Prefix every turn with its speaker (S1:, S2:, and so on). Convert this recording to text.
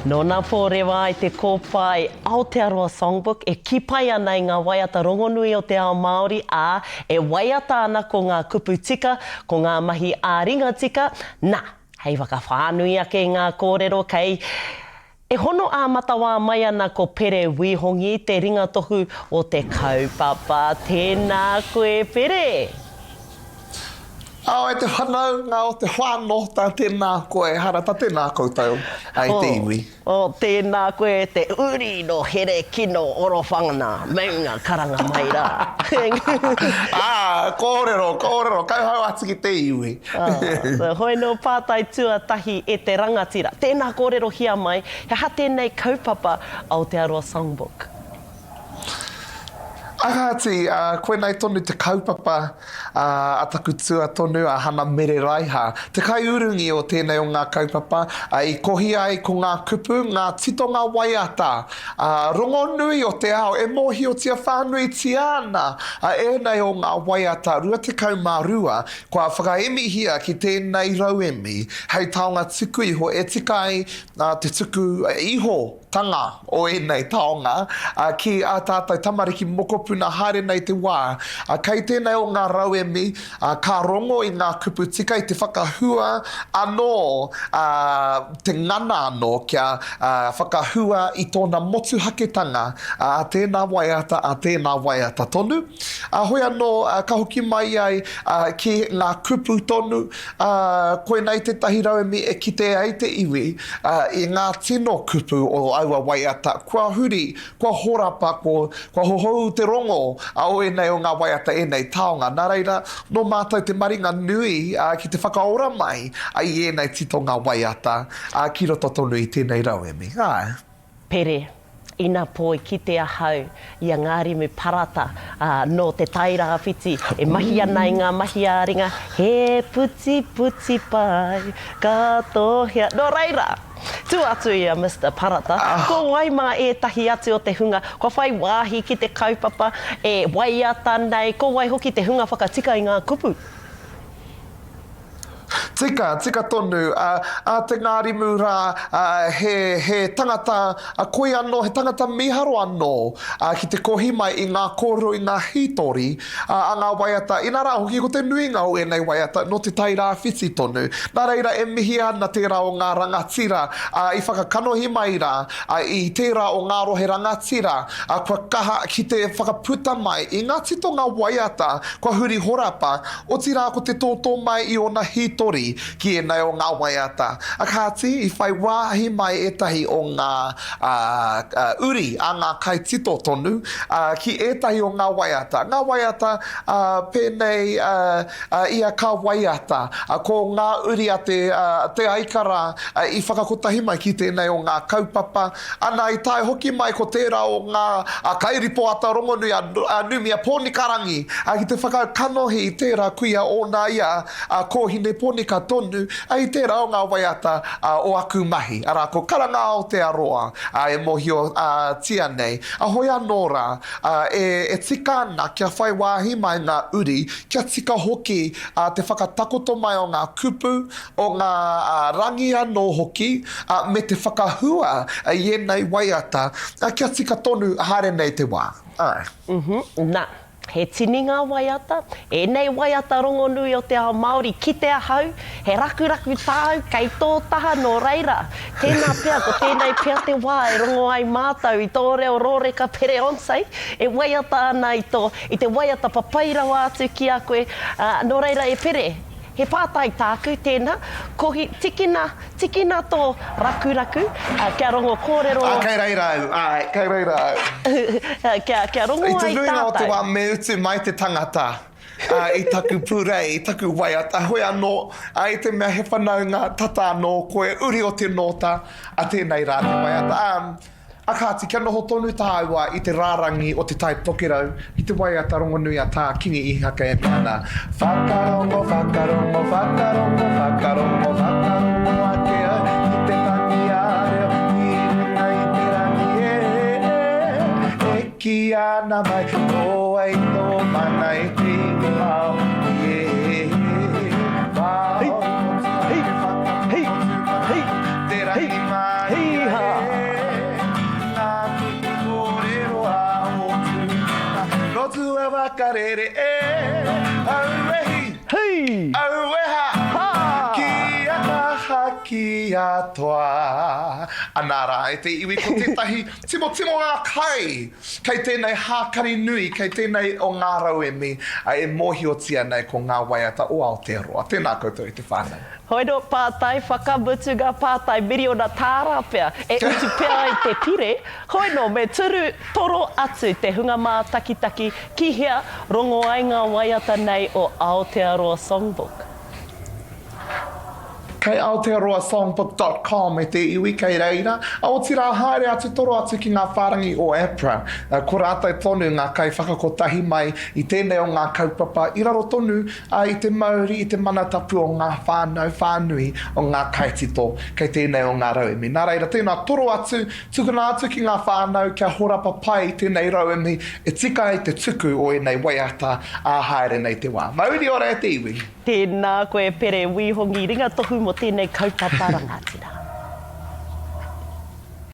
S1: Nōna pō rewa ai te kōpae Aotearoa Songbook e kī pai ana i ngā waiata rongonui o te ao Māori, ā, e waiata ana ko ngā kupu tika, ko ngā mahi ā-ringa tika, nā, hei whakawhānui ake i ngā kōrero kei E hono ā-matawā mai ana ko Pere Wihongi te ringatohu o te kaupapa. Tēnā koe Pere!
S2: Ao e te whanaunga o te whano ta tēnā koe hara ta tēnā koutou ai te iwi.
S1: Oh, tēnā koe te uri no Herekino Orowhangana maunga karanga mai rā.
S2: Ā, kōrero, kōrero, kauhau atu ki te iwi.
S1: Ah, hoi nō pātai tuatahi e te rangatira. Tēnā kōrerohia mai, he aha tēnei kaupapa Aotearoa Songbook?
S2: A kāti, koinei tonu te kaupapa a taku tua tonu, a Hana Mere Raiha, te kaiurungi o tēnei o ngā kaupapa, i kohi ai ko ngā kupu, ngā titonga waiata rongonui o te ao e mōhiotia whānuitia ana ēnei o ngā waiata 22 kua whakaemihia ki tēnei rauemi hei taonga tuku iho e tika ai te tuku iho tanga o ēnei taonga ki ā tātou tamariki mokopuna haere nei te wā. Kei tēnei o ngā rauemi ka rongo i ngā kupu tika i te whakahua anō, te ngana anō kia whakahua i tōna motuhaketanga a tēnā waiata, a tēnā waiata tonu. Hoi anō ka hoki mai ai ki ngā kupu tonu, Ā, koinei tētahi rauemi e kite ai te iwi i ngā tino kupu o aua waiata kua huri, kua horapa, kua hohou te rongo o ēnei o ngā waiata, ēnei taonga. Nā reira, nō mātou te maringa nui ki te whakaora mai i ēnei titonga waiata ki roto tonu i tēnei rauemi. Āe.
S1: Pere, ina pō i kite ahau i a Ngārimu Parata, ā, nō Te Tairāwhiti, e mahi ana i ngā mahi ā-ringa, he putiputi pai, ka tohea. Nō reira, tua atu i a Mister Parata, ko wai mā ētahi atu o te hunga kua whai wāhi ki te kaupapa e waiata nei, ko wai hoki te hunga whakatika i ngā kupu?
S2: Tika, tika tonu, a, a Te Ngārimu rā, a, he, he tangata, a, koi anō, he tangata mīharo anō, a, ki te kohi mai i ngā kōrero, i ngā hītori, a, a ngā waiata, inā rā hoki ko te nuinga o ēnei waiata nō Te Tai Rāwhiti tonu. Nā reira e mihia ana tērā o ngā rangatira, a, i whakakanohi mai rā, a, i tērā o ngā rohe rangatira, a, kua kaha ki te whakaputa mai i ngā titonga waiata kua huri horapa, Otirā ko te tōtō mai i ōna hītori ki ēnei o ngā waiata. A kāti, i whai wāhi mai ētahi o ngā uri a ngā kaitito tonu ki ētahi o ngā waiata. Ngā waiata pēnei i a Ka Waiata. Ko ngā uri a Te Te Aikara i whakakotahi mai ki tēnei o ngā kaupapa. Ana, i tae hoki mai ko tērā o ngā kairipoata rongonui a Numia Pōnikarangi ki te whakakanohi i tērā kuia ōna i a Kōhine Pōnika tonu i tērā o ngā waiata o aku mahi, arā, ko Karanga Aotearoa e mōhiotia nei. Hoi anō rā, e tika ana kia whai wāhi mai ngā uri, kia tika hoki te whakatakoto mai o ngā kupu, o ngā rangi anō hoki, me te whakahua i ēnei waiata, kia tika tonu haere nei te wā. Āe.
S1: Uhu, nā, he tini ngā waiata, ēnei waiata rongonui o te ao Māori, kite ahau, he rakuraku tāu kei tō taha nō reira, tēnā pea ko tēnei pea te wā e rongo ai mātou i tō reo rōreka Pereonce e waiata ana i tō, i te waiata papai rawa atu ki a koe, ā, nō reira e Pere, He pātai tāku, tēnā, kohi, tikina, tikina tō rakuraku, kia rongo kōrero.
S2: Ā, kei reira au, āe, kei reira au.
S1: Kia, kia rongo ai tātou.
S2: I te nuinga o te wā me utu mai te tangata i taku purei, i taku waiata, hoi anō, i te mea he whanaunga tata anō koe, uri o te nōta, a tēnei rā te waiata. Ā, A kāti, kia noho tonu tāua i te rārangi o Te Tai Tokerau ki te waiata rongonui a Tā Kingi Ihaka e mea ana, Whakarongo, whakarongo, whakarongo, whakarongo, whakarongo ake au ki te tangi ā-reo i runga i te rangi e, e kī ana mai, ko wai tō mana i te iwi Māori e, Māori motuhake whakamotu mana te rangimārie e. whakarere e, aue hi,
S1: Hui!
S2: aue ha,
S1: Ha!
S2: Kia kaha, kia toa. Anā rā, e te iwi, ko tētahi timotimo ngā kai kei tēnei hākari nui, kei tēnei o ngā rauemi e mōhiotia nei ko ngā waiata o Aotearoa. Tēnā koutou e te whānau.
S1: Hoi nō pātai whakamutunga pātai miriona tāra pea e utu pea ai te pire, hoi nō me turu toro atu te hunga mātakitaki ki hea rongo ai ngā waiata nei o Aotearoa Songbook.
S2: Kei aotearoasongbook dot com e te iwi kei reira, otirā haere atu toro atu ki ngā whārangi o APRA. Ko rātou tonu ngā kaiwhakakotahi mai i tēnei o ngā kaupapa i raro tonu Ā, i te mauri, i te mana tapu o ngā whānau whānui o ngā kaitito kei tēnei o ngā rauemi. Nā reira, tēnā toro atu, tukuna atu ki ngā whānau kia horapa pai tēnei rauemi e tika ai te tuku o ēnei waiata ā haere nei te wā. Mauri ora e te iwi!
S1: Tēnā koe Pere Wīhongi Ringatohu mō tēnei kaupapa rangatira.